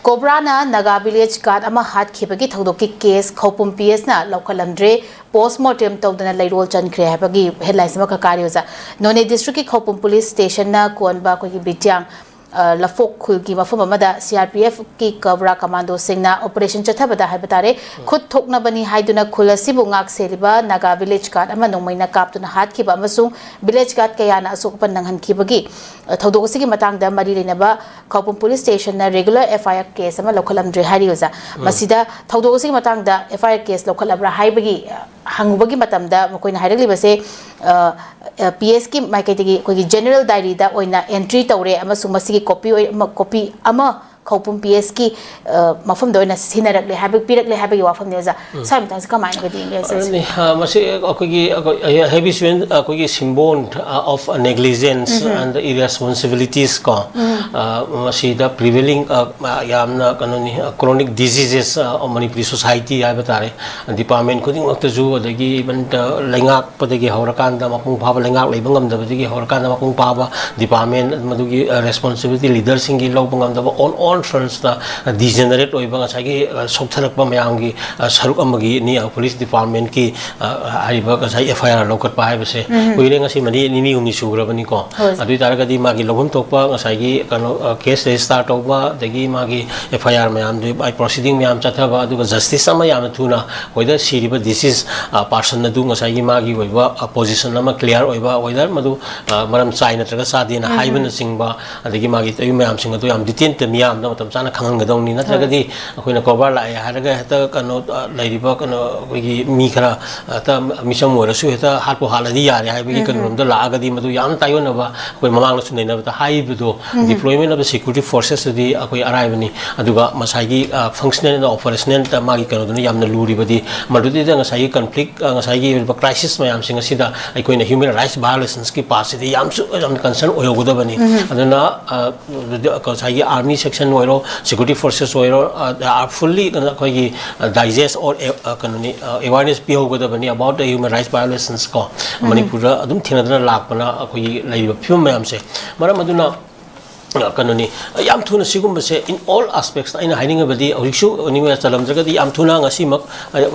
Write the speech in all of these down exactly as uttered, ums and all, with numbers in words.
ꯀꯣꯕ꯭ꯔꯥꯅ Naga village ꯒꯥꯔꯗ ꯑꯃ ꯍꯥꯠꯈꯤꯕꯒꯤ ꯊꯧꯗꯣꯛꯀꯤ case ꯈꯧꯄꯨꯝ ꯄꯤ ꯑꯦꯁꯅ ꯂꯧꯈꯠꯂꯝꯗ꯭ꯔꯦ꯫ ꯄꯣꯁꯃꯣꯔꯇꯦꯝ ꯇꯧꯗꯅ ꯂꯩꯔꯣꯜ ꯆꯟꯈ꯭ꯔꯦ ꯍꯥꯏꯕꯒꯤ ꯍꯦꯗꯂꯥꯏꯟꯁ ꯑꯃꯈꯛ ꯀꯥꯔꯤ ꯑꯣꯖꯥ꯫ ꯅꯣꯅꯦ ꯗꯤꯁꯇ꯭ꯔꯤꯛꯀꯤ ꯈꯧꯄꯨꯝ ꯄꯨꯂꯤꯁ ꯁ꯭ꯇꯦꯁꯟꯅ ꯀꯣꯟꯕ ꯑꯩꯈꯣꯏꯒꯤ ꯕꯤꯇ꯭ꯌꯥꯡ, ꯑ, ꯂꯐꯣꯛ ꯈꯨꯜꯒꯤ ꯃꯐꯝ ꯑꯃꯗ ꯁꯤ ꯑꯥꯔ ꯄꯤ ꯑꯦꯐꯀꯤ ꯀꯣꯕ꯭ꯔꯥ ꯀꯃꯥꯟꯗꯣꯁꯤꯡꯅ ꯑꯣꯄꯔꯦꯁꯟ ꯆꯠꯊꯕꯗ ꯍꯥꯏꯕ ꯇꯥꯔꯦ, ꯈꯨꯠ ꯊꯣꯛꯅꯕꯅꯤ ꯍꯥꯏꯗꯨꯅ ꯈꯨꯜ ꯑꯁꯤꯕꯨ ꯉꯥꯛ ꯁꯦꯜꯂꯤꯕ ꯅꯥꯒꯥ ꯚꯤꯂꯦꯖ ꯒꯥꯔꯗ ꯑꯃ ꯅꯣꯡꯃꯩꯅ ꯀꯥꯞꯇꯨꯅ ꯍꯥꯠꯈꯤꯕ ꯑꯃꯁꯨꯡ ꯚꯤꯂꯦꯖ ꯒꯥꯔꯗ ꯀꯌꯥꯅ ꯑꯁꯣꯛ ꯑꯄꯟ ꯅꯪꯍꯟꯈꯤꯕꯒꯤ, ꯑ, ꯊꯧꯗꯣꯛ ꯑꯁꯤꯒꯤ ꯃꯇꯥꯡꯗ ꯃꯔꯤ ꯂꯩꯅꯕ ꯈꯧꯄꯨꯝ ꯄꯨꯂꯤꯁ ꯁ꯭ꯇꯦꯁꯟꯅ ꯔꯤꯒꯨꯂꯔ ꯑꯦꯐ ꯑꯥꯏ ꯑꯥꯔ ꯀꯦꯁ ꯑꯃ ꯂꯧꯈꯠꯂꯝꯗ꯭ꯔꯦ ꯍꯥꯏꯔꯤ ꯑꯣꯖꯥ꯫ ꯃꯁꯤꯗ ꯊꯧꯗꯣꯛ ꯑꯁꯤꯒꯤ ꯃꯇꯥꯡꯗ ꯑꯦꯐ ꯑꯥꯏ ꯑꯥꯔ ꯀꯦꯁ ꯂꯧꯈꯠꯂꯕ꯭ꯔꯥ ꯍꯥꯏꯕꯒꯤ, ꯑ, ꯍꯪꯉꯨꯕꯒꯤ ꯃꯇꯝꯗ ꯃꯈꯣꯏꯅ ꯍꯥꯏꯔꯛꯂꯤꯕꯁꯦ, ꯑ, ꯑ, ꯄꯤ ꯑꯦꯁꯀꯤ ꯃꯥꯏꯀꯩꯗꯒꯤ ꯑꯩꯈꯣꯏꯒꯤ ꯖꯦꯅꯔꯦꯜ ꯗꯥꯏꯔꯤꯗ ꯑꯣꯏꯅ ꯑꯦꯟꯇ꯭ꯔꯤ ꯇꯧꯔꯦ ꯑꯃꯁꯨꯡ ꯃꯁꯤꯒꯤ ꯀꯣꯄꯤ ꯑꯣꯏ-, ꯑꯃ, ꯀꯣꯄꯤ ꯑꯃ ꯈꯧꯄꯨꯝ ꯄꯤ ꯑꯦꯁꯀꯤ, ꯑ, ꯃꯐꯝꯗ ꯑꯣꯏꯅ ꯁꯤꯟꯅꯔꯛꯂꯦ ꯍꯥꯏꯕ, ꯄꯤꯔꯛꯂꯦ ꯍꯥꯏꯕꯒꯤ ꯋꯥꯐꯝꯅꯤ ꯑꯣꯖꯥ꯫ ꯁ꯭ꯋꯥꯏ ꯃꯇꯥꯡꯁꯦ ꯀꯃꯥꯏꯅꯒꯗꯤ ꯌꯦꯡꯒꯦ ꯁꯤꯁꯦ? ꯑꯗꯨꯅꯤ, ꯑ, ꯃꯁꯤ ꯑꯩꯈꯣꯏꯒꯤ, ꯑꯩꯈꯣꯏ, ꯍꯦꯕꯤꯆꯨꯋꯦꯜ ꯑꯩꯈꯣꯏꯒꯤ ꯁꯤꯝꯕꯣꯟ, ꯑ, ꯑꯣꯐ ꯅꯦꯒ꯭ꯂꯤꯖꯦꯟꯁ ꯑꯦꯟ ꯏꯔꯦꯁꯄꯣꯟꯁꯤꯕꯤꯂꯤꯇꯤꯁ ꯀꯣ, ꯑ, ꯃꯁꯤꯗ ꯄ꯭ꯔꯤꯚꯦꯂꯤꯡ, ꯑ, ꯌꯥꯝꯅ ꯀꯩꯅꯣꯅꯤ, ꯀ꯭ꯔꯣꯅꯤꯛ ꯗꯤꯖꯤꯖꯦꯁ ꯃꯅꯤꯄꯨꯔꯤ ꯁꯣꯁꯥꯏꯇꯤ ꯍꯥꯏꯕ ꯇꯥꯔꯦ, ꯗꯤꯄꯥꯔꯠꯃꯦꯟ ꯈꯨꯗꯤꯡꯃꯛꯇꯁꯨ, ꯑꯗꯒꯤ ꯏꯚꯟ ꯂꯩꯉꯥꯛꯄꯗꯒꯤ ꯍꯧꯔꯀꯥꯟꯗ, ꯃꯄꯨꯡ ꯐꯥꯕ ꯂꯩꯉꯥꯛ ꯂꯩꯕ ꯉꯝꯗꯕꯗꯒꯤ ꯍꯧꯔꯀꯥꯟꯗ, ꯃꯄꯨꯡ ꯐꯥꯕ ꯗꯤꯄꯥꯔꯠꯃꯦꯟ, ꯃꯗꯨꯒꯤ, ꯑ, ꯔꯦꯁꯄꯣꯟꯁꯤꯕꯤꯂꯤꯇꯤ ꯂꯤꯗꯔꯁꯤꯡꯒꯤ ꯂꯧꯕ ꯉꯝꯗꯕ, ꯑꯣꯟ ꯑꯣꯜ ꯐ꯭ꯔꯟꯁꯇ, ꯑ, ꯗꯤꯖꯦꯅꯔꯦꯠ ꯑꯣꯏꯕ ꯉꯁꯥꯏꯒꯤ, ꯑ, ꯁꯣꯛꯊꯔꯛꯄ ꯃꯌꯥꯝꯒꯤ, ꯑ, ꯁꯔꯨꯛ ꯑꯃꯒꯤꯅꯤ, ꯑ, ꯄꯨꯂꯤꯁ ꯗꯤꯄꯥꯔꯠꯃꯦꯟꯀꯤ, ꯑ, ꯍꯥꯏꯔꯤꯕ ꯉꯁꯥꯏ ꯑꯦꯐ ꯑꯥꯏ ꯑꯥꯔ ꯂꯧꯈꯠꯄ ꯍꯥꯏꯕꯁꯦ ꯀꯨꯏꯔꯦ, ꯉꯁꯤ ꯃꯔꯤ, ꯅꯤꯅꯤ ꯍꯨꯝꯅꯤ ꯁꯨꯈ꯭ꯔꯕꯅꯤꯀꯣ꯫ ꯍꯣꯏ꯫ ꯑꯗꯨ ꯑꯣꯏ ꯇꯥꯔꯒꯗꯤ ꯃꯥꯒꯤ ꯂꯧꯐꯝ ꯊꯣꯛꯄ ꯉꯁꯥꯏꯒꯤ ꯀꯩꯅꯣ, ꯑ, ꯀꯦꯁ ꯔꯦꯖꯤꯁꯇꯥꯔ ꯇꯧꯕ, ꯑꯗꯒꯤ ꯃꯥꯒꯤ ꯑꯦꯐ ꯑꯥꯏ ꯑꯥꯔ ꯃꯌꯥꯝꯗꯨ, ꯃꯥꯒꯤ ꯄ꯭ꯔꯣꯁꯤꯗꯤꯡ ꯃꯌꯥꯝ ꯆꯠꯊꯕ, ꯑꯗꯨꯒ ꯖꯁꯇꯤꯁ ꯑꯃ ꯌꯥꯝꯅ ꯊꯨꯅ, whether ꯁꯤꯔꯤꯕ ꯗꯤꯁꯤꯁ, ꯑ, ꯄꯥꯔꯁꯟ ꯑꯗꯨ ꯉꯁꯥꯏꯒꯤ ꯃꯥꯒꯤ ꯑꯣꯏꯕ, ꯑ, ꯄꯣꯖꯤꯁꯟ ꯑꯃ ꯀ꯭ꯂꯤꯌꯥꯔ ꯑꯣꯏꯕ, whether ꯃꯗꯨ, ꯑ, ꯃꯔꯝ ꯆꯥꯏ ꯅꯠꯇ꯭ꯔꯒ ꯆꯥꯗꯦꯅ ꯍꯥꯏꯕꯅꯆꯤꯡꯕ, ꯑꯗꯒꯤ ꯃꯥꯒꯤ ꯇꯧꯔꯤꯕ ꯃꯌꯥꯝꯁꯤꯡ ꯑꯗꯨ ꯌꯥꯝ ꯗꯤꯇꯦꯜꯗ ꯃꯤꯌꯥꯝꯗ ꯃꯇꯝ ꯆꯥꯅ ꯈꯪꯍꯟꯒꯗꯧꯅꯤ꯫ ꯅꯠꯇ꯭ꯔꯒꯗꯤ ꯑꯩꯈꯣꯏꯅ ꯀꯣꯕ꯭ꯔꯥ ꯂꯥꯛꯑꯦ ꯍꯥꯏꯔꯒ ꯍꯦꯛꯇ ꯀꯩꯅꯣ, ꯑ, ꯂꯩꯔꯤꯕ ꯀꯩꯅꯣ, ꯑꯩꯈꯣꯏꯒꯤ ꯃꯤ ꯈꯔ ꯍꯦꯛꯇ ꯃꯤꯆꯝ ꯑꯣꯏꯔꯁꯨ ꯍꯦꯛꯇ ꯍꯥꯠꯄꯨ ꯍꯥꯠꯂꯗꯤ ꯌꯥꯔꯦ ꯍꯥꯏꯕꯒꯤ ꯀꯩꯅꯣꯔꯣꯝꯗ ꯂꯥꯛꯑꯒꯗꯤ ꯃꯗꯨ ꯌꯥꯝ ꯇꯥꯏꯑꯣꯟꯅꯕ, ꯑꯩꯈꯣꯏ ꯃꯃꯥꯡꯗꯁꯨ ꯅꯩꯅꯕꯗ ꯍꯥꯏꯔꯤꯕꯗꯣ, deployment of the security forces ꯑꯗꯨꯗꯤ ꯑꯩꯈꯣꯏ ꯑꯔꯥꯏꯕꯅꯤ꯫ ꯑꯗꯨꯒ ꯉꯁꯥꯏꯒꯤ, ꯑ, functional and operational ꯃꯥꯒꯤ ꯀꯩꯅꯣꯗꯨꯅ ꯌꯥꯝꯅ ꯂꯨꯔꯤꯕꯗꯤ, ꯃꯗꯨꯗꯩꯗ ꯉꯁꯥꯏꯒꯤ ꯀꯟꯐ꯭ꯂꯤꯛ, ꯑ, ꯉꯁꯥꯏꯒꯤ ꯑꯣꯏꯔꯤꯕ ꯀ꯭ꯔꯥꯏꯁꯤꯁ ꯃꯌꯥꯝꯁꯤꯡ ꯑꯁꯤꯗ ꯑꯩꯈꯣꯏꯅ human rights violations ꯀꯤ ꯄꯥꯔꯠꯁꯤꯗꯤ ꯌꯥꯝꯁꯨ ꯌꯥꯝꯅ ꯀꯟꯁꯔꯟ ꯑꯣꯏꯍꯧꯒꯗꯕꯅꯤ꯫ ꯑꯗꯨꯅ, ꯑ, ꯉꯁꯥꯏꯒꯤ ꯑꯥꯔꯃꯤ ꯁꯦꯛꯁꯟ ꯑꯣꯏꯔꯣ, ꯁꯦꯀ꯭ꯌꯨꯔꯤꯇꯤ ꯐꯣꯔꯁꯦꯁ ꯑꯣꯏꯔꯣ, ꯑ, they are fully ꯀꯩꯅꯣ ꯑꯩꯈꯣꯏꯒꯤ, ꯑ, ꯗꯥꯏꯖꯦꯁ ꯑꯣꯔ, ꯑ, ꯀꯩꯅꯣꯅꯤ, ꯑ, awareness ꯄꯤꯍꯧꯒꯗꯕꯅꯤ about the human rights violations ꯀꯣ꯫ ꯃꯅꯤꯄꯨꯔꯗ ꯑꯗꯨꯝ ꯊꯦꯡꯅꯗꯅ ꯂꯥꯛꯄꯅ ꯑꯩꯈꯣꯏꯒꯤ ꯂꯩꯔꯤꯕ ꯐꯤꯕꯝ ꯃꯌꯥꯝꯁꯦ꯫ ꯃꯔꯝ ꯑꯗꯨꯅ ꯀꯩꯅꯣꯅꯤ, ꯌꯥꯝ ꯊꯨꯅ ꯁꯤꯒꯨꯝꯕꯁꯦ in all aspects ꯑꯩꯅ ꯍꯥꯏꯅꯤꯡꯉꯕꯗꯤ ꯍꯧꯖꯤꯛꯁꯨ ꯑꯅꯤꯃꯛ ꯆꯜꯂꯝꯗ꯭ꯔꯒꯗꯤ ꯌꯥꯝ ꯊꯨꯅ ꯉꯁꯤꯃꯛ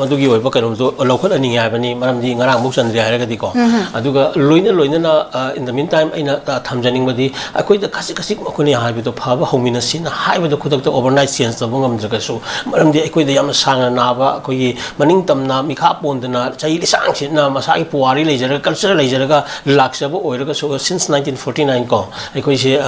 ꯃꯗꯨꯒꯤ ꯑꯣꯏꯕ ꯀꯩꯅꯣꯗꯣ ꯂꯧꯈꯠꯍꯟꯅꯤꯡꯉꯦ ꯍꯥꯏꯕꯅꯤ꯫ ꯃꯔꯝꯗꯤ ꯉꯔꯥꯡꯃꯨꯛ ꯆꯟꯗ꯭ꯔꯦ ꯍꯥꯏꯔꯒꯗꯤꯀꯣ꯫ ꯑꯗꯨꯒ ꯂꯣꯏꯅ ꯂꯣꯏꯅꯅ, in the meantime ꯑꯩꯅ ꯊꯝꯖꯅꯤꯡꯕꯗꯤ ꯑꯩꯈꯣꯏꯗ ꯈꯖꯤꯛ ꯈꯖꯤꯛ ꯃꯈꯣꯏꯅ ꯍꯥꯏꯕꯗꯣ ꯐꯕ ꯍꯧꯃꯤꯟꯅꯁꯤꯅ ꯍꯥꯏꯕꯗꯣ ꯈꯨꯗꯛꯇ overnight change ꯇꯧꯕ ꯉꯝꯗ꯭ꯔꯒꯁꯨ, ꯃꯔꯝꯗꯤ ꯑꯩꯈꯣꯏꯗ ꯌꯥꯝꯅ ꯁꯥꯡꯅ ꯅꯥꯕ, ꯑꯩꯈꯣꯏꯒꯤ ꯃꯅꯤꯡ ꯇꯝꯅ ꯃꯤꯈꯥ ꯄꯣꯟꯗꯅ ꯆꯍꯤ ꯂꯤꯁꯥꯡ ꯁꯤꯠꯅ ꯃꯁꯥꯒꯤ ꯄꯨꯋꯥꯔꯤ ꯂꯩꯖꯔꯒ culture ꯂꯩꯖꯔꯒ ꯂꯥꯛꯆꯕ ꯑꯣꯏꯔꯒꯁꯨ since nineteen forty nine ꯀꯣ, ꯑꯩꯈꯣꯏꯁꯦ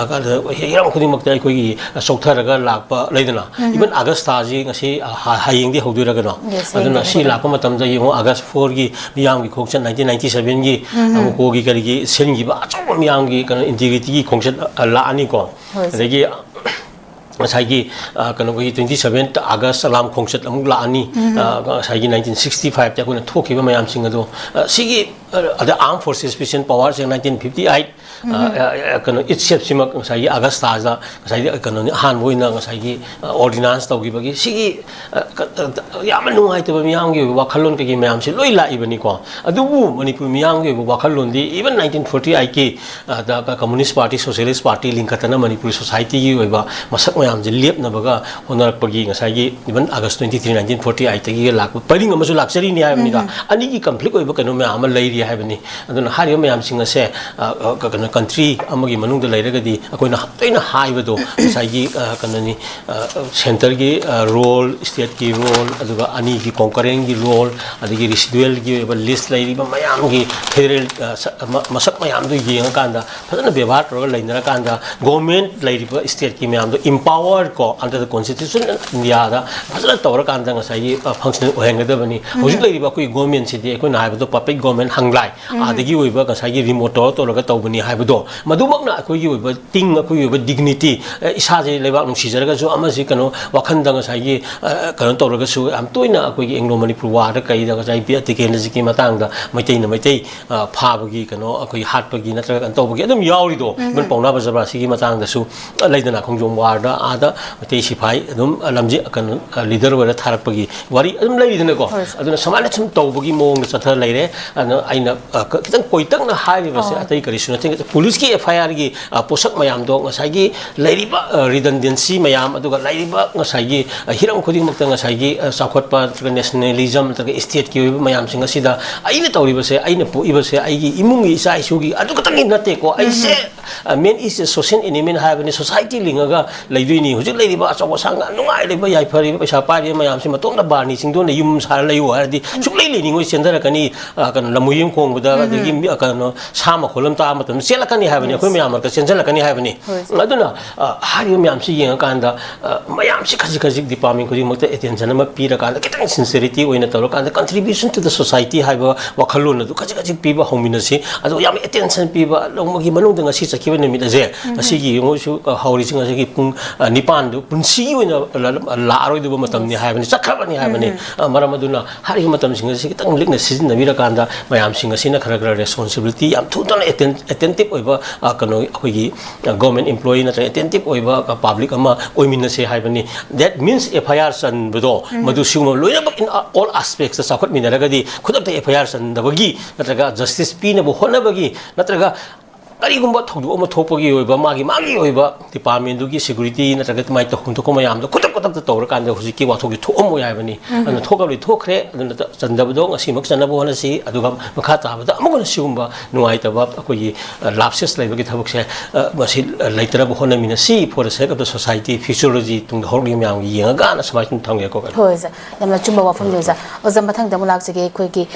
ꯍꯤꯔꯝ ꯈꯨꯗꯤꯡꯃꯛꯇ ꯑꯩꯈꯣꯏꯒꯤ ꯆꯣꯛꯊꯔꯒ ꯂꯥꯛꯄ ꯂꯩꯗꯅ꯫ Even August ꯊꯥꯁꯤ ꯉꯁꯤ, ꯍꯌꯦꯡꯗꯤ ꯍꯧꯗꯣꯏꯔꯒꯅꯣ꯫ ꯑꯗꯨꯅ ꯁꯤ ꯂꯥꯛꯄ ꯃꯇꯝꯗ ꯌꯦꯡꯉꯣ, August four ꯒꯤ ꯃꯤꯌꯥꯝꯒꯤ ꯈꯣꯡꯆꯠ, nineteen ninety seven ꯒꯤ ꯃꯨꯀꯣꯒꯤ ꯀꯔꯤꯒꯤ ꯁꯤꯟꯈꯤꯕ ꯑꯆꯧꯕ ꯃꯤꯌꯥꯝꯒꯤ ꯀꯩꯅꯣ integrityꯒꯤ ꯈꯣꯡꯆꯠ ꯂꯥꯛꯑꯅꯤꯀꯣ꯫ ꯑꯗꯒꯤ ꯉꯁꯥꯏꯒꯤ ꯀꯩꯅꯣꯒꯤ twenty seven August ꯑꯂꯥꯝ ꯈꯣꯡꯆꯠ ꯑꯃꯨꯛ ꯂꯥꯛꯑꯅꯤ꯫ ꯉꯁꯥꯏꯒꯤ nineteen sixty five ꯇ ꯑꯩꯈꯣꯏꯅ ꯊꯣꯛꯈꯤꯕ ꯃꯌꯥꯝꯁꯤꯡ ꯑꯗꯣ, ꯁꯤꯒꯤ ꯑꯗ Armed Forces Special Power Act nineteen fifty eight, ꯀꯩꯅꯣ, ꯏꯠꯁꯦꯞꯁꯤꯃꯛ ꯉꯁꯥꯏꯒꯤ August ꯊꯥꯁꯤꯗ ꯉꯁꯥꯏꯒꯤ ꯀꯩꯅꯣꯅꯤ, ꯑꯍꯥꯟꯕ ꯑꯣꯏꯅ ꯉꯁꯥꯏꯒꯤ ordinance ꯇꯧꯈꯤꯕꯒꯤ ꯁꯤꯒꯤ ꯌꯥꯝꯅ ꯅꯨꯡꯉꯥꯏꯇꯕ ꯃꯤꯌꯥꯝꯒꯤ ꯑꯣꯏꯕ ꯋꯥꯈꯜꯂꯣꯟ ꯀꯩꯀꯩ ꯃꯌꯥꯝꯁꯦ ꯂꯣꯏ ꯂꯥꯛꯏꯕꯅꯤꯀꯣ꯫ ꯑꯗꯨꯕꯨ ꯃꯅꯤꯄꯨꯔ ꯃꯤꯌꯥꯝꯒꯤ ꯑꯣꯏꯕ ꯋꯥꯈꯜꯂꯣꯟꯗꯤ even nineteen forty eight ꯀꯤ ꯗ Communist Party, Socialist Party ꯂꯤꯡꯈꯠꯇꯅ Manipur society ꯒꯤ ꯑꯣꯏꯕ ꯃꯁꯛ ꯃꯌꯥꯝꯁꯦ ꯂꯦꯞꯅꯕꯒ ꯍꯣꯠꯅꯔꯛꯄꯒꯤ ꯉꯁꯥꯏꯒꯤ even August twenty three nineteen forty eight ꯇꯒꯤ ꯂꯥꯛꯄ ꯄꯔꯤꯡ ꯑꯃꯁꯨ ꯂꯥꯛꯆꯔꯤꯅꯤ ꯍꯥꯏꯕꯅꯤꯗ꯫ ꯑꯅꯤꯒꯤ conflict ꯑꯣꯏꯕ ꯀꯩꯅꯣ ꯃꯌꯥꯝ ꯑꯃ ꯂꯩꯔꯤ ꯍꯥꯏꯕꯅꯤ꯫ ꯑꯗꯨꯅ ꯍꯥꯏꯔꯤꯕ ꯃꯌꯥꯝꯁꯤꯡ ꯑꯁꯦ, ꯀꯩꯅꯣ, country ꯑꯃꯒꯤ ꯃꯅꯨꯡꯗ ꯂꯩꯔꯒꯗꯤ ꯑꯩꯈꯣꯏꯅ ꯇꯣꯏꯅ ꯍꯥꯏꯕꯗꯣ ꯉꯁꯥꯏꯒꯤ, ꯀꯩꯅꯣꯅꯤ, centre ꯒꯤ role, state ꯀꯤ role, ꯑꯗꯨꯒ ꯑꯅꯤꯒꯤ concurrent ꯀꯤ role, ꯑꯗꯒꯤ residual ꯒꯤ ꯑꯣꯏꯕ list ꯂꯩꯔꯤꯕ ꯃꯌꯥꯝꯒꯤ federal, ꯃꯁꯛ ꯃꯌꯥꯝꯗꯨ ꯌꯦꯡꯉꯀꯥꯟꯗ ꯐꯖꯅ ꯕꯦꯕꯥꯔ ꯇꯧꯔꯒ ꯂꯩꯅꯔꯀꯥꯟꯗ government ꯂꯩꯔꯤꯕ state ꯀꯤ ꯃꯌꯥꯝꯗꯣ empowered ꯀꯣ, under the Constitution of India ꯗ ꯐꯖꯅ ꯇꯧꯔꯀꯥꯟꯗ ꯉꯁꯥꯏꯒꯤ functional ꯑꯣꯏꯍꯟꯒꯗꯕꯅꯤ꯫ ꯍꯧꯖꯤꯛ ꯂꯩꯔꯤꯕ ꯑꯩꯈꯣꯏꯒꯤ government ꯁꯤꯗꯤ ꯑꯩꯈꯣꯏꯅ ꯍꯥꯏꯕꯗꯣ puppet government ꯍꯪꯂꯥꯏ, ꯑꯥꯗꯒꯤ ꯑꯣꯏꯕ ꯉꯁꯥꯏꯒꯤ remote ꯇꯧꯔ ꯇꯧꯔꯒ ꯇꯧꯕꯅꯤ ꯍꯥꯏꯕꯗꯣ, ꯃꯗꯨꯃꯛꯅ ꯑꯩꯈꯣꯏꯒꯤ ꯑꯣꯏꯕ ꯇꯤꯡ, ꯑꯩꯈꯣꯏꯒꯤ ꯑꯣꯏꯕ dignity, ꯏꯁꯥꯁꯦ ꯂꯩꯕꯥꯛ ꯅꯨꯡꯁꯤꯖꯔꯒꯁꯨ ꯑꯃꯁꯤ ꯀꯩꯅꯣ ꯋꯥꯈꯜꯗ ꯉꯁꯥꯏꯒꯤ, ꯀꯩꯅꯣ ꯇꯧꯔꯒꯁꯨ ꯌꯥꯝ ꯇꯣꯏꯅ ꯑꯩꯈꯣꯏꯒꯤ Anglo Manipur War ꯗ ꯀꯩꯗ ꯉꯁꯥꯏ ꯕꯤꯔ ꯇꯤꯀꯦꯟꯗ꯭ꯔꯖꯤꯠꯀꯤ ꯃꯇꯥꯡꯗ ꯃꯩꯇꯩꯅ ꯃꯩꯇꯩ ꯐꯥꯕꯒꯤ ꯀꯩꯅꯣ ꯑꯩꯈꯣꯏꯒꯤ ꯍꯥꯠꯄꯒꯤ ꯅꯠꯇ꯭ꯔꯒ ꯀꯩꯅꯣ ꯇꯧꯕꯒꯤ ꯑꯗꯨꯝ ꯌꯥꯎꯔꯤꯗꯣ꯫ Even ꯄꯥꯎꯅꯥ ꯕꯖꯕꯥꯁꯤꯒꯤ ꯃꯇꯥꯡꯗꯁꯨ ꯂꯩꯗꯅ, ꯈꯣꯡꯖꯣꯝ war ꯗ ꯑꯥꯗ ꯃꯩꯇꯩ ꯁꯤꯐꯥꯏ ꯑꯗꯨꯝ ꯂꯝꯖꯤ-, ꯀꯩꯅꯣ, leader ꯑꯣꯏꯔ ꯊꯥꯔꯛꯄꯒꯤ ꯋꯥꯔꯤ ꯑꯗꯨꯝ ꯂꯩꯔꯤꯗꯅꯀꯣ꯫ ꯑꯗꯨꯅ ꯁꯨꯃꯥꯏꯅ ꯁꯨꯝ ꯇꯧꯕꯒꯤ ꯃꯑꯣꯡꯗ ꯆꯠꯊ ꯂꯩꯔꯦ꯫ ꯑꯗꯨꯅ ꯑꯩꯅ, ꯈꯤꯇꯪ ꯀꯣꯏꯇꯛꯅ ꯍꯥꯏꯔꯤꯕꯁꯦ ꯑꯇꯩ ꯀꯔꯤꯁꯨ ꯅꯠꯇꯦ, ꯄꯨꯂꯤꯁꯀꯤ ꯑꯦꯐ ꯑꯥꯏ ꯑꯥꯔꯒꯤ ꯄꯣꯠꯁꯛ ꯃꯌꯥꯝꯗꯣ, ꯉꯁꯥꯏꯒꯤ ꯂꯩꯔꯤꯕ ꯔꯤꯗꯟꯗꯦꯟꯁꯤ ꯃꯌꯥꯝ, ꯑꯗꯨꯒ ꯂꯩꯔꯤꯕ ꯉꯁꯥꯏꯒꯤ ꯍꯤꯔꯝ ꯈꯨꯗꯤꯡꯃꯛꯇ ꯉꯁꯥꯏꯒꯤ ꯆꯥꯎꯈꯠꯄ ꯅꯠꯇ꯭ꯔꯒ ꯅꯦꯁꯅꯦꯂꯤꯖꯝ ꯅꯠꯇ꯭ꯔꯒ ꯏꯁꯇꯦꯠꯀꯤ ꯑꯣꯏꯕ ꯃꯌꯥꯝꯁꯤꯡ ꯑꯁꯤꯗ ꯑꯩꯅ ꯇꯧꯔꯤꯕꯁꯦ, ꯑꯩꯅ ꯄꯣꯛꯏꯕꯁꯦ, ꯑꯩꯒꯤ ꯏꯃꯨꯡꯒꯤ ꯏꯆꯥ ꯏꯁꯨꯒꯤ ꯑꯗꯨ ꯈꯛꯇꯪꯒꯤ ꯅꯠꯇꯦꯀꯣ꯫ ꯑꯩꯁꯦ, ꯃꯦꯟ ꯏꯁ ꯑꯦ ꯁꯣꯁꯤꯌꯦꯜ ꯑꯦꯅꯤꯃꯦꯜ ꯍꯥꯏꯕꯅꯤ, ꯁꯣꯁꯥꯏꯇꯤ ꯂꯤꯡꯉꯒ ꯂꯩꯗꯣꯏꯅꯤ꯫ ꯍꯧꯖꯤꯛ ꯂꯩꯔꯤꯕ ꯑꯆꯧ ꯑꯁꯥꯡ ꯅꯨꯡꯉꯥꯏꯔꯤꯕ, ꯌꯥꯏꯐꯔꯤꯕ, ꯄꯩꯁꯥ ꯄꯥꯏꯔꯤꯕ ꯃꯌꯥꯝꯁꯤ ꯃꯇꯣꯝꯇ ꯕꯥꯔꯅꯤ ꯆꯤꯡꯗꯣꯟꯗ ꯌꯨꯝ ꯁꯥꯔ ꯂꯩꯌꯨ ꯍꯥꯏꯔꯗꯤ ꯁꯨꯛꯂꯩ ꯂꯩꯅꯤꯡꯉꯣꯏ, ꯆꯦꯟꯊꯔꯛꯀꯅꯤ꯫ ꯀꯩꯅꯣ, ꯂꯝꯍꯨꯏ ꯑꯃ ꯈꯣꯡꯕꯗ, ꯑꯗꯒꯤ ꯃꯤ, ꯀꯩꯅꯣ, ꯁꯥ ꯃꯈꯣꯜ ꯑꯃ ꯇꯥꯕ ꯃꯇꯝꯗ ꯆꯦꯜꯂꯛꯀꯅꯤ ꯍꯥꯏꯕꯅꯤ, ꯑꯩꯈꯣꯏ ꯃꯌꯥꯝ ꯃꯔꯛꯇ ꯆꯦꯟꯁꯤꯜꯂꯛꯀꯅꯤ ꯍꯥꯏꯕꯅꯤ꯫ ꯑꯗꯨꯅ ꯍꯥꯏꯔꯤꯕ ꯃꯌꯥꯝꯁꯤ ꯌꯦꯡꯉꯀꯥꯟꯗ, ꯃꯌꯥꯝꯁꯤ ꯈꯖꯤꯛ ꯈꯖꯤꯛ ꯗꯤꯄꯥꯔꯠꯃꯦꯟ ꯈꯨꯗꯤꯡꯃꯛꯇ ꯑꯦꯇꯦꯟꯁꯟ ꯑꯃ ꯄꯤꯔꯀꯥꯟꯗ, ꯈꯤꯇꯪ ꯁꯤꯟꯁꯤꯌꯔꯤꯇꯤ ꯑꯣꯏꯅ ꯇꯧꯔꯀꯥꯟꯗ, contribution to the society ꯍꯥꯏꯕ ꯋꯥꯈꯜꯂꯣꯟ ꯑꯗꯨ ꯈꯖꯤꯛ ꯈꯖꯤꯛ ꯄꯤꯕ ꯍꯧꯃꯤꯟꯅꯁꯤ꯫ ꯑꯗꯨꯒ ꯌꯥꯝ ꯑꯦꯇꯦꯟꯁꯟ ꯄꯤꯕ, ꯅꯣꯡꯃꯒꯤ ꯃꯅꯨꯡꯗ ꯉꯁꯤ ꯆꯠꯈꯤꯕ ꯅꯨꯃꯤꯠ ꯑꯁꯦ, ꯉꯁꯤꯒꯤ ꯃꯣꯏꯁꯨ ꯍꯧꯔꯤꯁꯤ ꯉꯁꯥꯏꯒꯤ ꯄꯨꯡ ꯅꯤꯄꯥꯟꯗꯨ ꯄꯨꯟꯁꯤꯒꯤ ꯑꯣꯏꯅ ꯂꯥꯛꯑꯔꯣꯏꯗꯕ ꯃꯇꯝꯅꯤ ꯍꯥꯏꯕꯅꯤ, ꯆꯠꯈ꯭ꯔꯕꯅꯤ ꯍꯥꯏꯕꯅꯤ꯫ ꯃꯔꯝ ꯑꯗꯨꯅ ꯍꯥꯏꯔꯤꯕ ꯃꯇꯝꯁꯤꯡ ꯑꯁꯤ ꯈꯤꯇꯪ ꯂꯤꯛꯅ ꯁꯤꯖꯤꯟꯅꯕꯤꯔꯀꯥꯟꯗ, ꯃꯌꯥꯝꯁꯤꯡ ꯑꯁꯤꯅ ꯈꯔ ꯈꯔ ꯔꯦꯁꯄꯣꯟꯁꯤꯕꯤꯂꯤꯇꯤ ꯌꯥꯝ ꯊꯨꯅ ꯑꯦꯇꯦꯟꯇꯤꯞ ꯑꯣꯏꯕ, ꯀꯩꯅꯣ, ꯑꯩꯈꯣꯏꯒꯤ ꯒꯣꯔꯃꯦꯟ ꯏꯝꯄ꯭ꯂꯣꯌꯤ ꯅꯠꯇ꯭ꯔꯒ ꯑꯦꯇꯦꯟꯇꯤꯞ ꯑꯣꯏꯕ ꯄꯥꯕ꯭ꯂꯤꯛ ꯑꯃ ꯑꯣꯏꯃꯤꯟꯅꯁꯦ ꯍꯥꯏꯕꯅꯤ꯫ That means F I R ꯆꯟꯕꯗꯣ, ꯃꯗꯨ ꯁꯤꯒꯨꯝꯕ ꯂꯣꯏꯅꯃꯛ in all aspects ꯆꯥꯎꯈꯠꯃꯤꯟꯅꯔꯒꯗꯤ, ꯈꯨꯗꯛꯇ F I R ꯆꯟꯗꯕꯒꯤ ꯅꯠꯇ꯭ꯔꯒ ꯖꯁꯇꯤꯁ ꯄꯤꯅꯕ ꯍꯣꯠꯅꯕꯒꯤ ꯅꯠꯇ꯭ꯔꯒ ꯀꯔꯤꯒꯨꯝꯕ ꯊꯧꯗꯣꯛ ꯑꯃ ꯊꯣꯛꯄꯒꯤ ꯑꯣꯏꯕ, ꯃꯥꯒꯤ, ꯃꯥꯒꯤ ꯑꯣꯏꯕ ꯗꯤꯄꯥꯔꯠꯃꯦꯟꯗꯨꯒꯤ ꯁꯦꯀ꯭ꯌꯨꯔꯤꯇꯤ ꯅꯠꯇ꯭ꯔꯒ ꯑꯗꯨꯃꯥꯏꯅ ꯇꯧꯐꯝ ꯊꯣꯛꯄ ꯃꯌꯥꯝꯗꯣ ꯈꯨꯗꯛ ꯈꯨꯗꯛꯇ ꯇꯧꯔꯀꯥꯟꯗ ꯍꯧꯖꯤꯛꯀꯤ ꯋꯥꯊꯣꯛꯁꯤ ꯊꯣꯛꯑꯝꯃꯣꯏ ꯍꯥꯏꯕꯅꯤ꯫ ꯑꯗꯨꯅ ꯊꯣꯛꯈ꯭ꯔꯕꯗꯤ ꯊꯣꯛꯈ꯭ꯔꯦ, ꯑꯗꯨꯅ ꯆꯟꯗꯕꯗꯣ ꯉꯁꯤꯃꯛ ꯆꯟꯅꯕ ꯍꯣꯠꯅꯁꯤ꯫ ꯑꯗꯨꯒ ꯃꯈꯥ ꯇꯥꯕꯗ ꯑꯃꯨꯛ ꯍꯟꯅ ꯁꯤꯒꯨꯝꯕ ꯅꯨꯡꯉꯥꯏꯇꯕ, ꯑꯩꯈꯣꯏꯒꯤ ꯂꯥꯞꯁꯦꯁ ꯂꯩꯕꯒꯤ ꯊꯕꯛꯁꯦ, ꯃꯁꯤ ꯂꯩꯇꯅꯕ ꯍꯣꯠꯅꯃꯤꯟꯅꯁꯤ꯫ For the sake of the society, futurology, ꯇꯨꯡꯗ ꯍꯧꯔꯛꯂꯤꯕ ꯃꯌꯥꯝꯒꯤ ꯌꯦꯡꯉꯒꯅ ꯁꯨꯃꯥꯏꯅ ꯁꯨꯝ ꯊꯝꯒꯦꯀꯣ꯫ ꯍꯣꯏ ꯑꯣꯖꯥ, ꯌꯥꯝꯅ ꯑꯆꯨꯝꯕ ꯋꯥꯐꯝꯅꯤ ꯑꯣꯖꯥ꯫ ꯑꯣꯖꯥ, ꯃꯊꯪꯗ ꯑꯃꯨꯛ ꯂꯥꯛꯆꯒꯦ꯫ ꯑꯩꯈꯣꯏꯒꯤ